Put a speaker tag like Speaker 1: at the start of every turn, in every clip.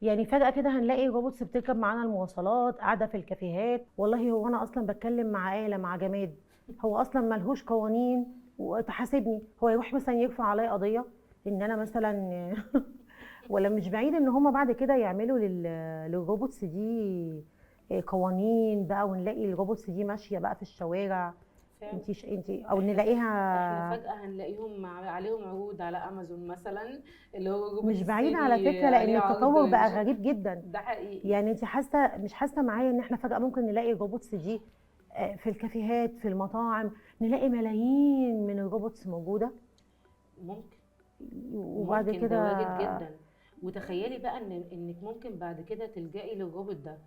Speaker 1: يعني فجأة كده هنلاقي robots بتركب معانا المواصلات، قاعدة في الكافيهات. والله هو انا اصلا بتكلم مع آلة، مع جماد، هو اصلا ملهوش قوانين وتحاسبني، هو يروح مثلا يرفع عليا قضية ان انا مثلا ولا مش بعيد ان هما بعد كده يعملوا لل robots دي قوانين بقى، ونلاقي ال robots دي ماشية بقى في الشوارع.
Speaker 2: فعلا.
Speaker 1: انت او
Speaker 2: احنا
Speaker 1: نلاقيها.
Speaker 2: فجأة هنلاقيهم عليهم عروض على امازون مثلا، اللي هو روبوت
Speaker 1: مش بعيد على
Speaker 2: الصيني
Speaker 1: فكرة، لان
Speaker 2: عليه عرض
Speaker 1: التطور بقى
Speaker 2: مش
Speaker 1: غريب جدا.
Speaker 2: ده حقيقي.
Speaker 1: يعني انت حاسه مش حاسه معايا ان احنا فجأة ممكن نلاقي ال robots دي في الكافيهات، في المطاعم، نلاقي ملايين من ال robots موجودة؟
Speaker 2: ممكن.
Speaker 1: وبعد
Speaker 2: ممكن، ده
Speaker 1: كده
Speaker 2: وارد جدا. وتخيلي بقى انك ممكن بعد كده تلجئي للروبوت ده.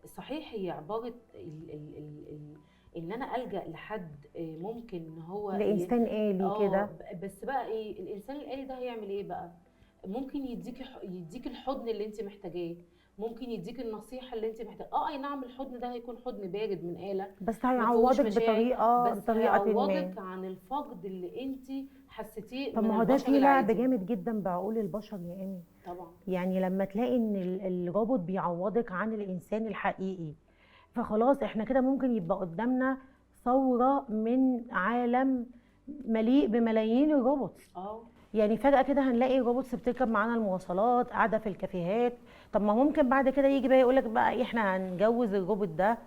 Speaker 2: صحيح هي عبارة ال ال ال ال ان انا ألجأ لحد ممكن ان هو
Speaker 1: لانسان آلي كده.
Speaker 2: بس بقى ايه الانسان الآلي ده هيعمل ايه بقى؟ ممكن يديكي الحضن اللي انت محتاجاه، ممكن يديكي النصيحة اللي انت محتاجاه. اي نعم، الحضن ده هيكون حضن بارد من آلة،
Speaker 1: بس
Speaker 2: ما فيهوش
Speaker 1: هيعوضك
Speaker 2: مشاعر، بس
Speaker 1: بطريقة ما.
Speaker 2: هيعوضك عن الفقد اللي انت حسيتيه
Speaker 1: طب
Speaker 2: من
Speaker 1: ما هو ده
Speaker 2: البشر
Speaker 1: في لعب
Speaker 2: العادي.
Speaker 1: جامد جدا بعقول البشر يا إيمي.
Speaker 2: طبعا.
Speaker 1: يعني لما تلاقي ان الروبوت بيعوضك عن الانسان الحقيقي، فخلاص احنا كده ممكن يبقى قدامنا ثورة من عالم مليء بملايين ال robots. يعني فجأة كده هنلاقي robots بتركب معانا المواصلات، قاعدة في الكافيهات. طب ما ممكن بعد كده يجي بقى يقولك بقى إيه، احنا هنجوز الروبوت ده.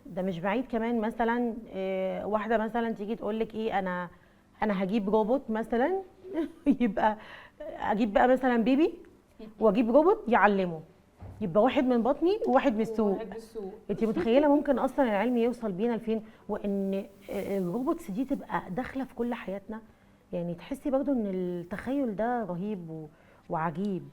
Speaker 1: ده مش بعيد كمان مثلا، واحدة مثلا تيجي تقولك ايه، انا هجيب روبوت مثلا يبقى اجيب بقى مثلا baby واجيب روبوت يعلمه، يبقى واحد من بطني وواحد من السوق.
Speaker 2: واحد من السوق.
Speaker 1: انت متخيله ممكن اصلا العلم يوصل بينا لفين، وان ال robots دي تبقى داخله في كل حياتنا؟ يعني تحسي برضو ان التخيل ده رهيب وعجيب.